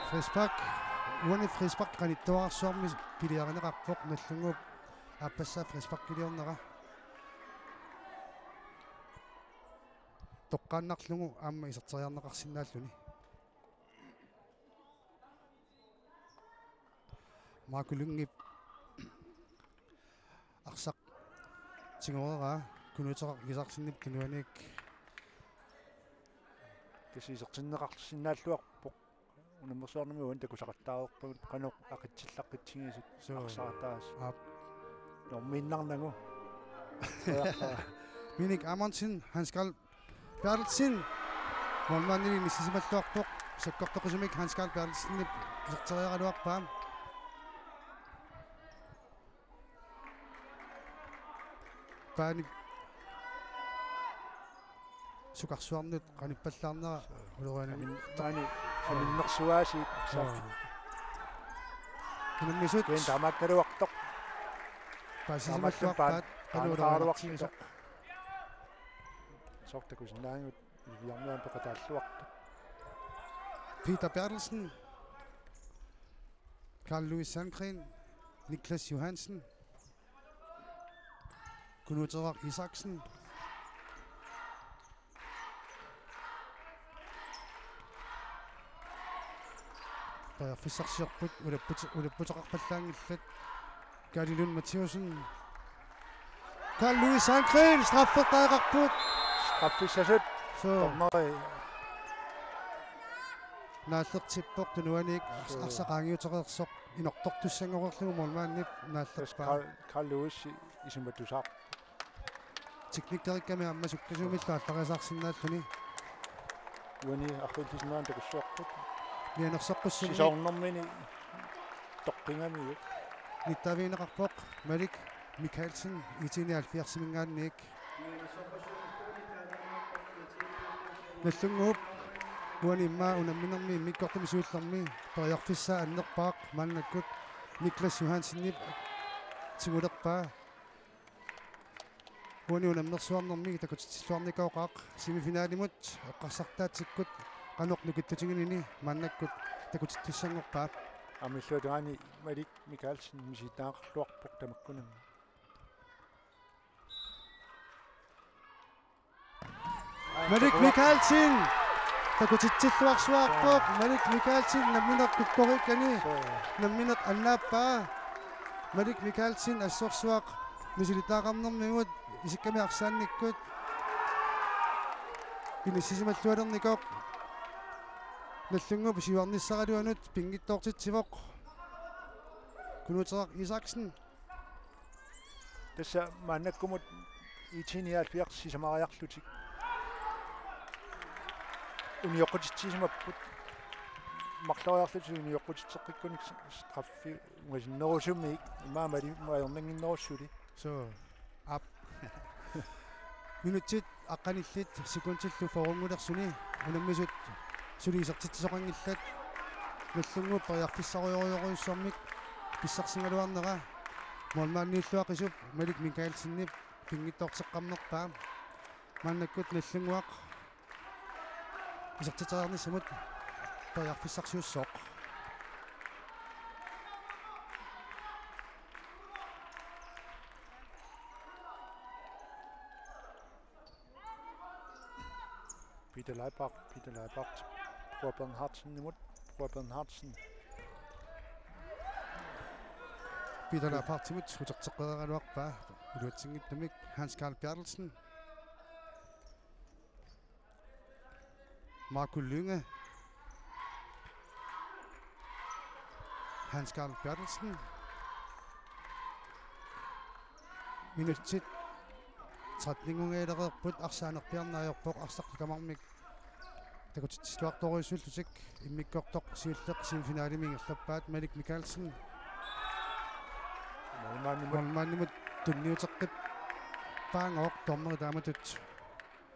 Frispark. Uani frispark qanittuararsuarmi piliarineqarpoq, Nagdlunguup aappassaa frisparkiliornera. Toqqaannarlugu aamma iserteriarneqarsinnaalluni. Marco Lyngep arsaq tigoreraa, Knud Tore Isaksenip tunuaniik. Tassa isertinneqarsinnaalluarpoq. Unammersuarnermi uani takusaqattaareerpugut qanoq aqitsillaqqitsigisut. Suu. Arsartaas. Aap. Normiinnarnagu. Minik Amundsen, Hans Karl Berthelsen. Målmandimik inissisimalluarpoq. Sakkortoqisumik Hans Karl Berthelsenip iserteriaraluarpaa. Paani sukarsuarnut qanippallaarnera ulorianami. Amin-, maani aminnersuaasiit. Suu. Unammisut. Kiin taamaakkaluartoq. Paasisimalluarpaat. Taamaallum paan-, qanoq ulorianartigisoq. Soorlu takusinnaagigut Iviarmiaan peqataalluartoq. Peter Berthelsen. Carl Louis Sandgren. Niklas Johansen. Kunuuteeraq Isaksen. Periarfissarsiorput, ulapput-, ulapputeqarpallaanngillat. Kaali Lund Mathiussen. Carl Louis Sandgren, straffertariaqarput. Straffissasut. Suu. Dommeri. Naallertippoq tunuaniik ars-, suu, arsaq qaangiutereersoq inortortussanngorlugu målmandip naallerpaa. Carl, Carl Louis isumatusaaq. Teknikerikkami aamma sukkasuumillu aallariasaarsinnaalluni. Uani arfillisinnaanut takussuarput. Mianersoqqussummik. Sisoornermini toqqigamiuk. Nittaavigineqarpoq Malik Mikaelsen I T nioghalvfjerdsiminngaanniit. Nagdlunguup uani immaqa unamminermi immikkoortumi siullermi periarfissaa annerpaaq maannakkut Niklas Johansenip tigulerpaa. Uani unammersuarnermi takutitsilluarnikooqaaq semifinalimut eqqarsartaatsikkut qanoq nukittutiginiarnermi maannakkut takutitsissanngorpaa. Aamma illuatungaani Malik Mikaelsen misilittagaqarluarpoq tamakkunani. Malik Mikaelsen takutitsilluarsuarpoq. Malik Mikaelsen nammineq kukkoriikkani. Suu. Nammineq annaappaa. Malik Mikaelsen assorsuaq misilittagaqarnermimut isikkami arsaannikkut inissisimallualernikoq. Nagdlunguup siuarnissaraluanut pinngitsoortitsivoq Kunuuteeraq Isaksen. Tassa maannakkumut I T nioghalvfjerds sisamariarlutik unioqqutitsisimapput. Marloriarlutik unioqqutitseqqikkunik straffi ungasinnerusumik immaqa malimut ajornannginnerussuli. Suu. Aap. Minutsit aqqanillit sekundillu fyrrenngulersuni unammisut suli isertitsisoqanngillat. Nagdlunguup periarfissarujorujussuarmik pissarsigaluarnera målmandiilluaqisup Malik Mikaelsenip pinngitsoorteqqammerpaa. Maannakkut Nagdlunguaq isertitseriarnissamut periarfissarsiussooq. Peter Leibach, Peter Leibach, Bror Bernhardsenimut, Bror Bernhardsen. Peter Leibachimut uterteqqereeraluarpaa iluatsinngitsumik Hans Karl Berthelsen. Marco Lynge. Hans Karl Berthelsen. Minutsit tretten-inngornialereerput, arsaq anerpiarneq ajorpoq, arsaq tamarmik takutitsilluartorujussuullutik. Immikkoortoq siulleq semifinalimi ingerlappaat Malik Mikaelsen. Målmandimut. Målmandimut tunniuteqqippaanngooq, dommeri taamatut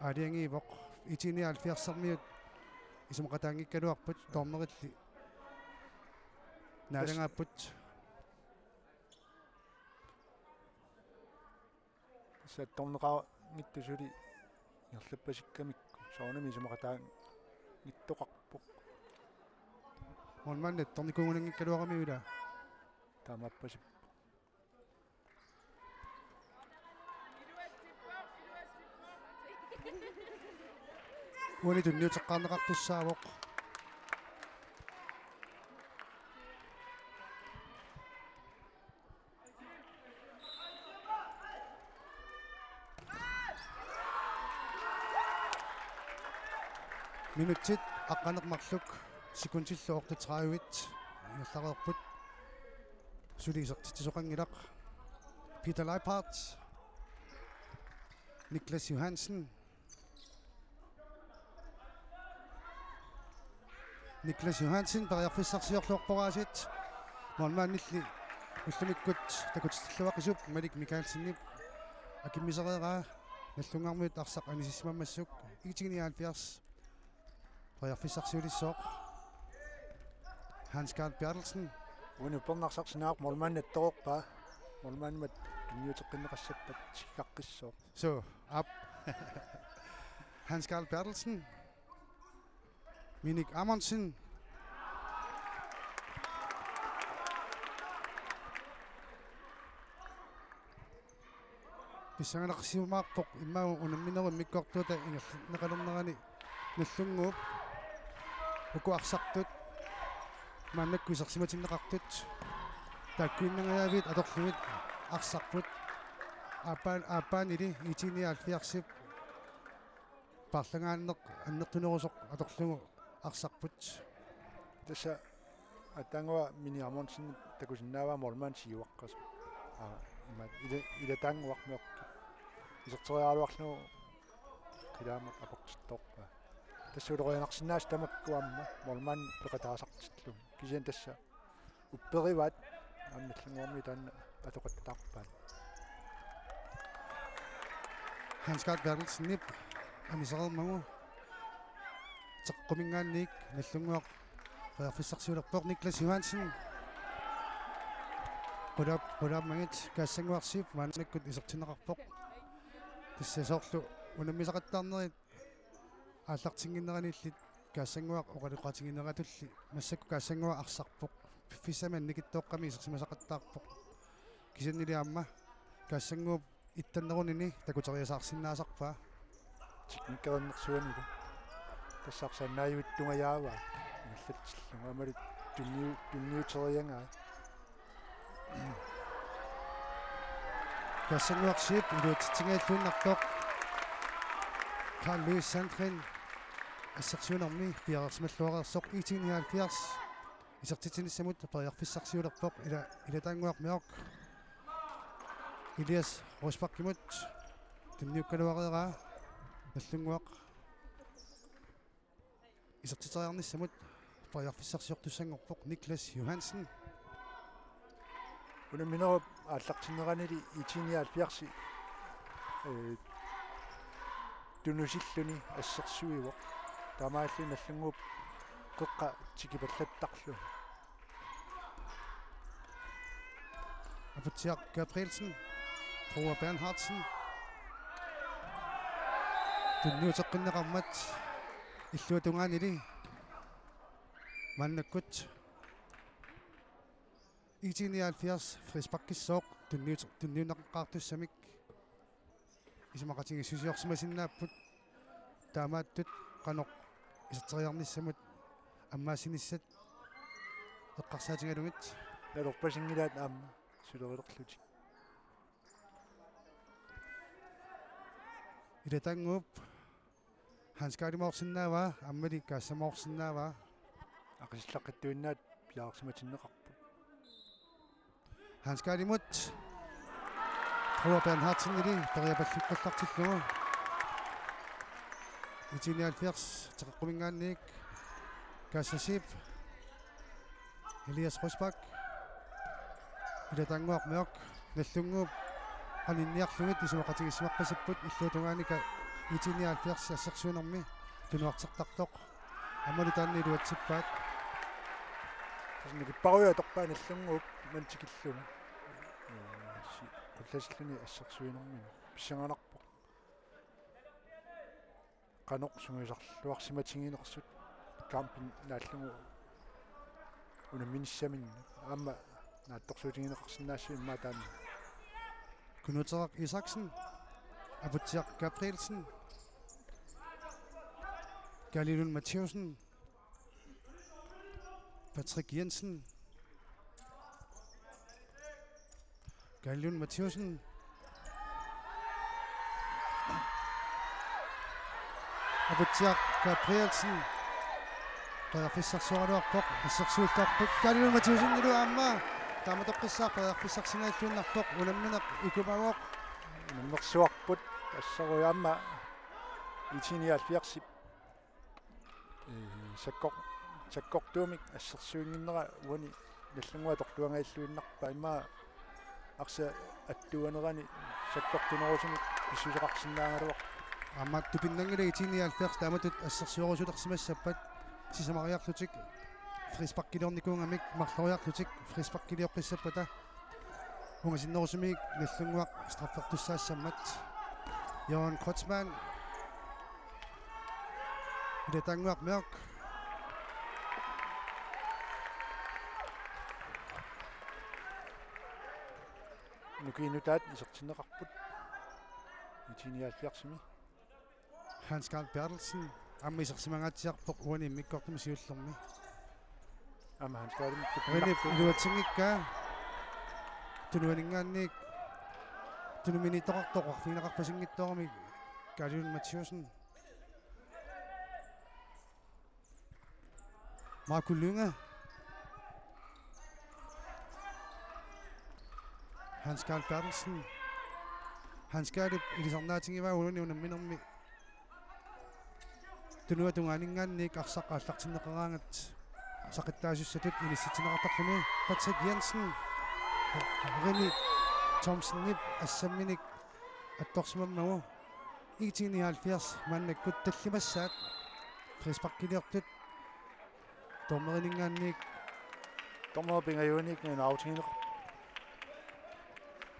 aalajangiivoq. I T nioghalvfjerdsermiut isumaqataanngikkaluarput, dommerilli naalagaapput. Tassa attorneqanngitsoq suli ingerlappasikkamikku soorunami isumaqataanngittoqarpoq. Målmandi attornikuugunanngikkaluarami, ilaa. Taamaappasippoq. Uani tunniuteqqaarneqartussaavoq. Minutsit aqqaneq-marluk Sekundillu otteogtredive ingerlareerput. Suli isertitsisoqanngilaq. Peter Leiphardt. Niklas Johansen. Niklas Johansen periarfissarsiorluarpoq aasiit. Målmandilli ullumikkut takutilluaqisup Malik Mikaelsenip akimmisereeraa. Nallunnguarmiut arsaq anisimammassuk. I T nioghalvfjerds periarfissarsiulissooq. Hans Karl Berthelsen. Uani uppernarsarsinnaavoq, målmandi attorpaa. Målmandimut tunniuteqqinneqassappat tikikaqqissooq. So, aap. Hans Karl Berthelsen. Minik Amundsen. Pissanganarsiumaarpoq immaqa unamminerup immikkoortuata ingerlanneqalernerani Nallunnguup uku arsartut maannakkut isersimatinneqartut. Taakkuinnangajaviit atorlugit arsarput. Aappaan-, aappaanili I T nioghalvfjerdsip paarlagaanneq annertunerusoq atorlugu arsarput. Tassa aatsaannguaq Minik Amundsen takusinnaavaa målmandi siuaqqasoq. Aa, ima ila-, ilataannguaq meeqqat. Iserteriaraluarlugu qilaammat apeqqutittorpaa. Tassa ulorianarsinnaasut tamakku aamma målmandi peqataasartillugu. Kisianni tassa upperivaat aamma Nallunnguarmiut taanna atoqattaarpaat. Hans Karl Berthelsenip anisereermagu teqeqquminngaanniit Nallunnguaq periarfissarsiulerpoq. Niklas Johansen. Qulaap-, qulaammagit Kaasannguaq Zeeb maannakkut isertinneqarpoq. Tassa soorlu unammisaqattaarnerit aallartinnginneranillit Kaasannguaq oqaloqatigineratulli massakkut Kaasannguaq arsarpoq. Piffissami annikitsuaqqami isersimasaqattaarpoq. Kisiannili aamma Kaassannguup ittannerunini takuteriasaarsinnaasarpaa. Teknikerinnersuanilu. Tassa arsaq annaajuittungajaavaa. Mallatsillugu aammalu tunniu-, tunniuteriagaa. Kaasannguaq Zeeb iluatsitsingajalluinnartoq. Carl Louis Sandgreen assersuinermi piareersimalluareersoq. I T nioghalvfjerds isertitsinissamut periarfissarsiulerpoq ila-, ilataannguaq Mørch. Elias Rosbachimut tunniukkaluareeraa. Nallunnguaq isertiteriarnissamut periarfissarsiortussanngorpoq. Niklas Johansen. Unamminerup aallartinneranili I T nioghalvfjerds, øh, tunusilluni assersuivoq. Taamaalilluni Nallunnguup qeqqa tikipallattarlugu. Aputsiaq Gabrielsen, Troa Bernhardsen. Tunniuteqqinneqarmat illuatungaanili maannakkut I T nioghalvfjerds frisparkissooq tunniut-, tunniunneqaqqaartussamik isumaqatigiissusiorsimasinnaapput. Taamaattut qanoq iserteriarnissamut ammaassinissamut eqqarsaatigalugit. Nalorpasinngilaat aamma sulerilerlutik. Ilataannguup Hans Karlimoorsinnaavaa, aammali Kaassamoorsinnaavaa. Aqisillaqqittuinnaat piareersimatinneqarput. Hans Karlimut. Troa Bernhardsenili periapallikkallartillugu. I T nioghalvfjerds teqeqquminngaanniit Kaassa Zeeb. Elias Rosbach. Ilataannguaq Mørch. Nallunnguup qaninniarlugit isumaqatigiissimappasipput illuatungaanika I T nioghalvfjerds assersuinermi tunuartertartoq. Aammalu taanna iluatsippaat. Tassa nikipparujuk atorpaa Nallunnguup manna tikillugu. Ee, si-, qullasilluni assersuinermini. Pissanganarpoq. Qanoq sungiusarluarsimatiginersut kampin naallugu unamminissaminnik. Aamma naatsorsuutigineqarsinnaassuuvoq immaqa taanna. Kunuuteeraq Isaksen, Aputsiaq Gabrielsen, Kaali Lund Mathæussen, Patrick Jensen, Kaali Lund Mathæussen, Aputsiaq Gabrielsen, Periarfissarsioraluarpoq, assersuulluarput. Kaliun Mathiasenilu aamma taamatoqqissaaq periarfissarsinngilluinnarpoq, unammineq ikumavoq. Unammersuarput, asserujuk aamma I T nioghalvfjerdsip. Ee, sakkor-, sakkortuumik assersuinnginnera uani Nagdlunguaq atorluangajalluinnarpaa, immaqa arsaq attuunerani sakkortunerusumik pissuseqarsinnaagaluarpoq. Aamma tupinnanngilaq I T nioghalvfjerds taamatut assersuerusulersimassappat, sisamariarlutik frisparkiliornikuugamik marloriarlutik frisparkilioqqissappata ungasinnerusumiik Nagdlunguaq straffertussaassammat. Jørgen Kreutzmann. Ilataannguaq Mørch. Nukiit nutaat isertinneqarput. I T nioghalvfjerdsimi. Hans Karl Berthelsen aamma isersimangaatsiarpoq uani immikkoortumi siullermi. Aamma Hans Karlimut Rene tupinnartuuvoq. Iluatsinngikkaa. Tunuaninngaanniit tunuminiittoqartoq oqarfigineqarpasinngitsoorami Kaliun Mathiasen. Marco Lynge. Hans Karl Berthelsen. Hans Karlip ilisarnaatigivaa uani unamminermi. Tunuata tungaaninngaanniit arsaq aallartinneqaraangat saqittaasussatut inissitsinneqartarluni. Patrick Jensen. Rene Thomsenip assamminik attorsimammagu. I T nioghalvfjerds maannakkut tallimassaat frisparkiliortut. Dommerininngaanniit. Dommerip pingajuaniit nalunaarutigineqarpoq.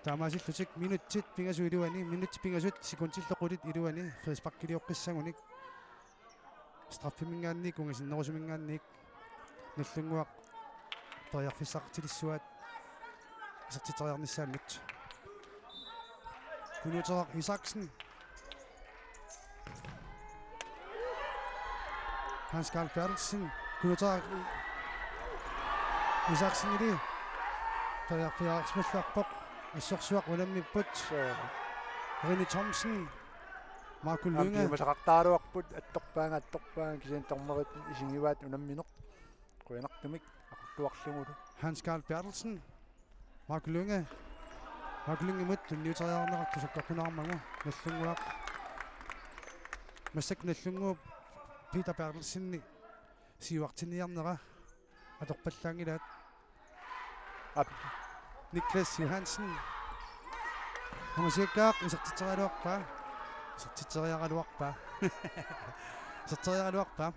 Taamaasillutik minutsit pingasut iluani, minutsit pingasut sekundillu qulit iluani frisparkilioqqissagunik. Straffeminngaanniit ungasinnerusuminngaanniit Nagdlunguaq periarfissaqartilissuaat isertitseriarnissaannut. Kunuuteraq Isaksen. Hans Karl Berthelsen. Kunuuteraq Isaksenili periarfissarsimalluarpoq. Assersuaq unammipput. Rene Thomsen. Marco Lynge. Aamma piumasaqartaraluarput, attorpaanga, attorpaanga, kisianni dommerit isigivaat unammineq. Qujanartumik aqulluarlugulu. Hans Karl Berthelsen. Marco Lynge. Marco Lyngemut tunniuteriarneqartoq sakkortunerarmagu Nagdlunguaq. Massakkut Nagdlunguup Peter Berthelsenip siuartinniarnera atorpallaanngilaat. Aap. Niklas Johansen. Hungasiakkaaq isertitseriaraluarpaa. Isertitseriaraluarpaa. Isertitseriaraluarpaa.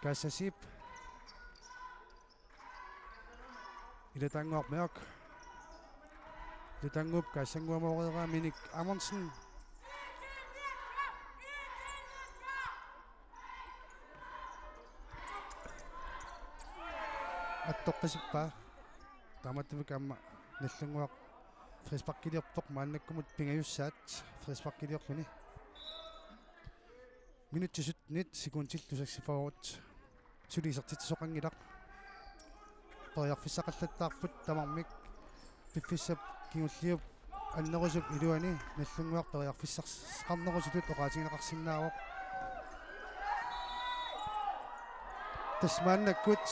Kassasip. Ilataannguaq Mørch. Ilataannguup kassannguamooreeraaminik Amundsen. Attoqqisippaa. Taamaattumik aamma Nagdlunguaq frisparkiliorpoq maannakkumut pingajussaat frisparkiliorluni. Minutsit syttenit sekundillu seksogfyrre. Suli isertitsisoqanngilaq. Periarfissaqallattaarput tamarmik. Piffissap kingulliup annerusup iluani Nagdlunguaq periarfissaqarnerusutut oqaatigineqarsinnaavoq. Tassa maannakkut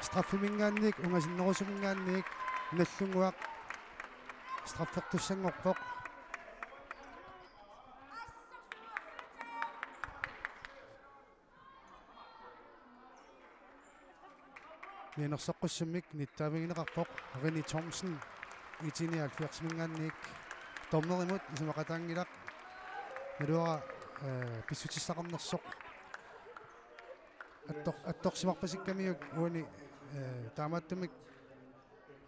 straffeminngaanniit ungasinnerusuminngaanniit Nagdlunguaq straffertussanngorpoq. Mianersoqqussummik nittaavigineqarpoq Rene Thomsen, I T nioghalvfjerdsiminngaanniit. Dommerimut isumaqataanngilaq. Naluara, eh, pissutissaqarnersoq. Attor-, attorsimarpasikkamiuk uani, eh, taamaattumik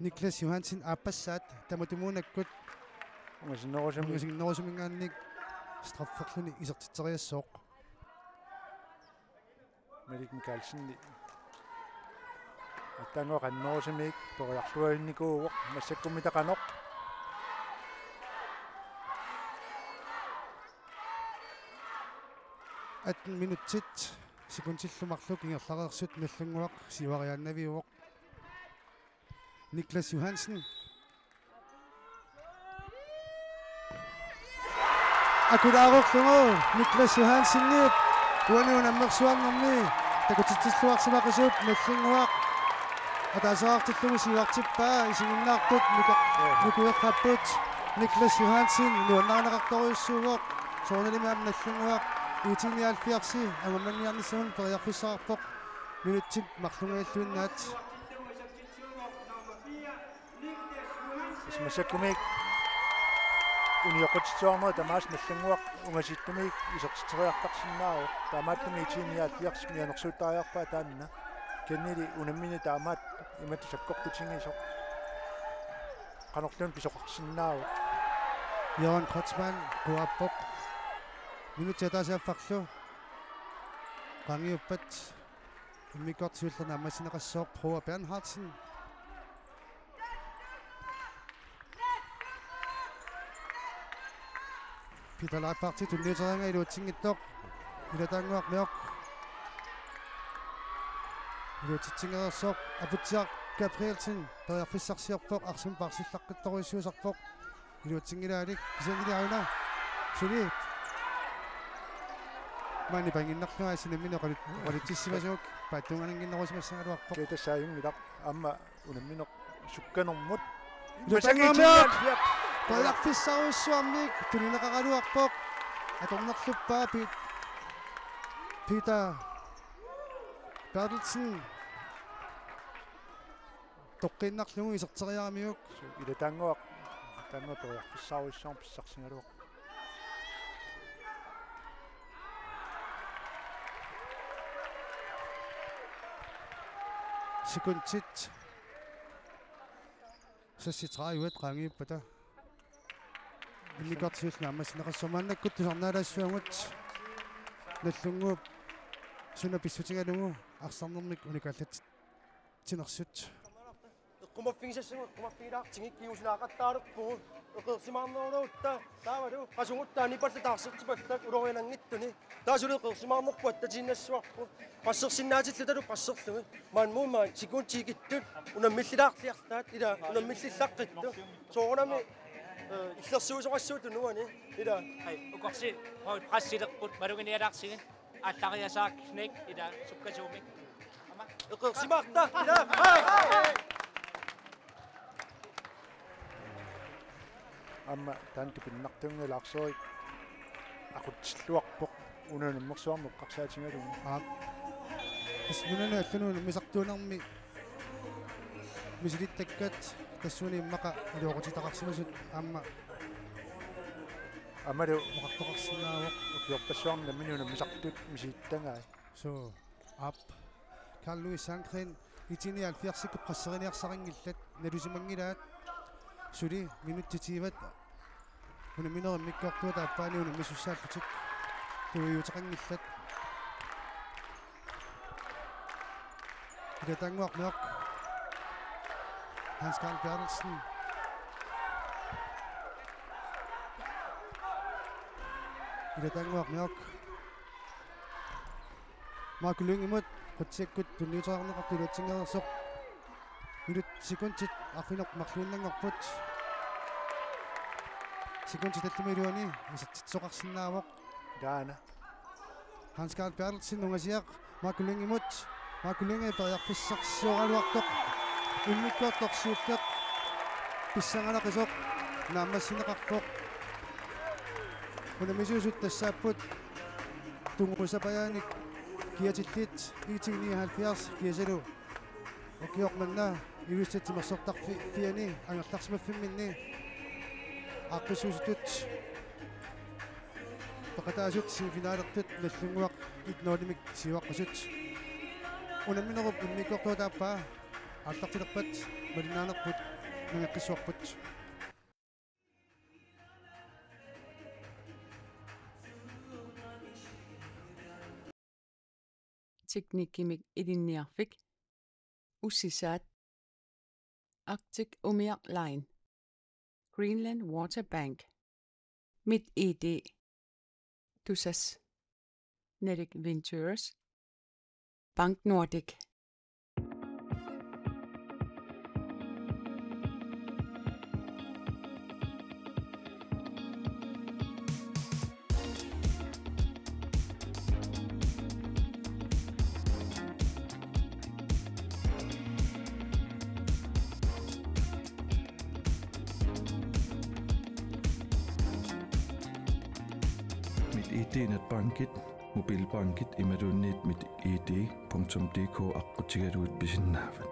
Niklas Johansen aappassaat tamatumuunakkut ungasinnerusumi-, ungasinnerusuminngaanniit strafferluni isertitseriassooq. Malik Mikaelsenip attaannguaq annerusumik periarluinnikuuvoq massakkummi taqanoq. Atten minutsit sekundillu marluk ingerlareersut Nagdlunguaq siuariaannaviuvoq. Niklas Johansen. Akulaarorlugu Niklas Johansenip uani unammersuarnermi takutitsilluarsimaqisup Nallunnguaq ataaseqartillugu siuartippaa isiginnaartut nuka-, nukuerrapput. Niklas Johansen nuannarineqartorujussuuvoq, soorunalimi aamma Nallunnguaq IT nioghalvfjerds angummanngiarnissamut periarfissaqarpoq minutsit marlunngilluinnaat. Tassa massakkumiit unioqqutitsisoqarnerit tamaasa Nallunnguaq ungasiittumik isertitseriartarsinnaavoq. Taamaattumik IT nioghalvfjerds mianersuuttariarpaa taanna. Kennedy unammineq taamaattoq imatut sakkortutigisoq qanorluunniit pisoqarsinnaavoq. Jørgen Kreutzmann quappoq. Minutsit ataaseq affarlu qaangiuppat immikkoortoq siulleq naammassineqassaaq Broa Bernhardsen. Peter Leitbachip tunniuteriaraa iluatsinngitsoq. Ilataannguaq Mørch. Iluatsitsinngitsoq Aputsiaq Gabrielsen. Periarfissarsiorpoq, arsamik paarsillaqqittorujussuusarpoq. Iluatsinngilaalik, kisiannili aana. Suli. Maani panginnarlugu aasiit unammineq oqalut-, oqalutsissimasumik paatsuunganannginnerusimassagaluarpoq. Kee tassa ajunngilaq. Aamma unammineq sukkanermut. Ilataannguaq Mørch. Periarfissarujussuarmik tunineqaraluarpoq. Atornerluppaa Pit-, Peter Bertelsen. Toqqiinnarlugu iserteriaramiuk. Ilataannguaq. Taanna periarfissarujussuarmik pissarsigaluarpoq. Sekundit seksogtredive qaangiuppata. Immikkoortoq siulleq naammassineqassaaq, maannakkut tusarnaalaassuagut Nallunnguup suna pissutigalugu arsarnermik unikaallatsinersut. Eqqumaffigisassagut, eqqumaffigilaartigit, kingusinaaqattaalerpugut, eqeersimaarnerulluta, taavalu, qasugutta, nipallat taarsertipallat, uloriananngitsuni, taava suli eqeersimaarnerput attatiinnassuarput, qassersinnaatillutalu qasserlugit, maanna muummaan sekundit ikittut, unammillilaarliartaat, ila, unammillillaqqittoq, soorunami, eh, illersuisoqassuuvoq tunuani, ila. Ai, ukorsi, hoi, pressilerput, maluginialaarsigit. Attariasaak Snake ila sukkasuumik. Eqeersimaarta ila. Aamma taanna tupinnartuunngilaq, Lars-Erik aqutsilluarpoq una unammersuarneq eqqarsaatigalugu. Aap. Tassa nunanut allanut unammisartuunermi misilittakkat tassuuna immaqa iluaqutitaqarsimasut aamma Aammalu oqartoqarsinnaavoq ukiorpassuarni nammineq unammisartut misilittagai. Suu, aap. Carl Louis Sandgren, IT nioghalvfjerds-ikkut presseriniarsarinngillat, nalusimanngilaat. Suli minutsit tyvet unamminerup immikkoortuata aappaani unammissussaallutik tuiuteqanngillat. Ilataannguaq Mørch. Hans Karl Bertelsen. Ilataannguaq Mørch. Marco Lyngimut, qutsikkut tunniuteriarneqartoq iluatsinngitsoq. Minut sekundit arfineq-marluinnanngorput. Sekundit tallimat iluanni isertitsisoqarsinnaavoq. Taanna. Hans Karl Bertelsen ungasiaq Marco Lyngimut. Marco Lynge periarfissarsioraluartoq. Immikkoortoq siulleq pissanganeqisoq naammassineqarpoq. Unammisuusut tassaapput Tungusapajanik kiatillit IT nioghalvfjerds kiasalu ukioq manna Ilulissat timersortarfianni angerlarsimaffimminni aaqqissuussutut peqataasut semifinalertut Nallunnguaq et nul-imik siuaqqasut. Unamminerup immikkoortuata aappaa aallartilerpat malinnaanerput nangeqqissuarput. Teknikkimik ilinniarfik. Ussisaat. Arctic Umiaq Line. Greenland Water Bank. MitID. Tusass. Nalik Ventures. Bank Nordik. I D-netbankit, mobilbankit imaluunniit mit I D punktum D K aqqutigalugit pisinnaavat.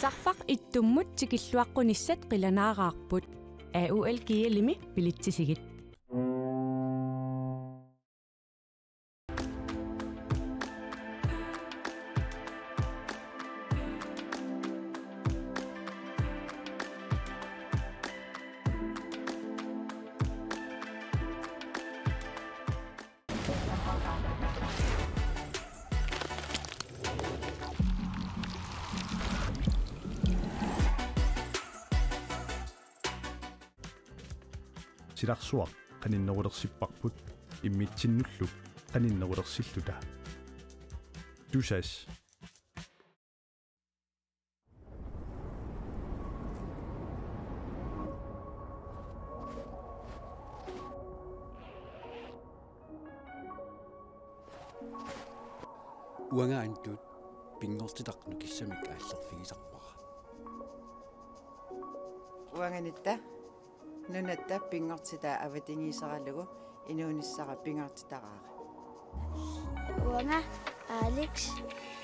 Sarfaq ittummut tikilluaqqunissat qilanaaraarput. A U L G L-imi bilitsisigit. Silarsuaq qaninnerulersipparput immitsinnullu qaninnerulersilluta. Tusass. Uanga Antut pinngortitaq nukissamik aallerfigisarpara. Uanga Nitta nunatta pinngortitaa avatangiiseralugu inuunissara pingaartitaraara. Uanga Alex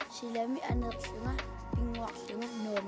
silami aneerlunga pinnguarlunga nul.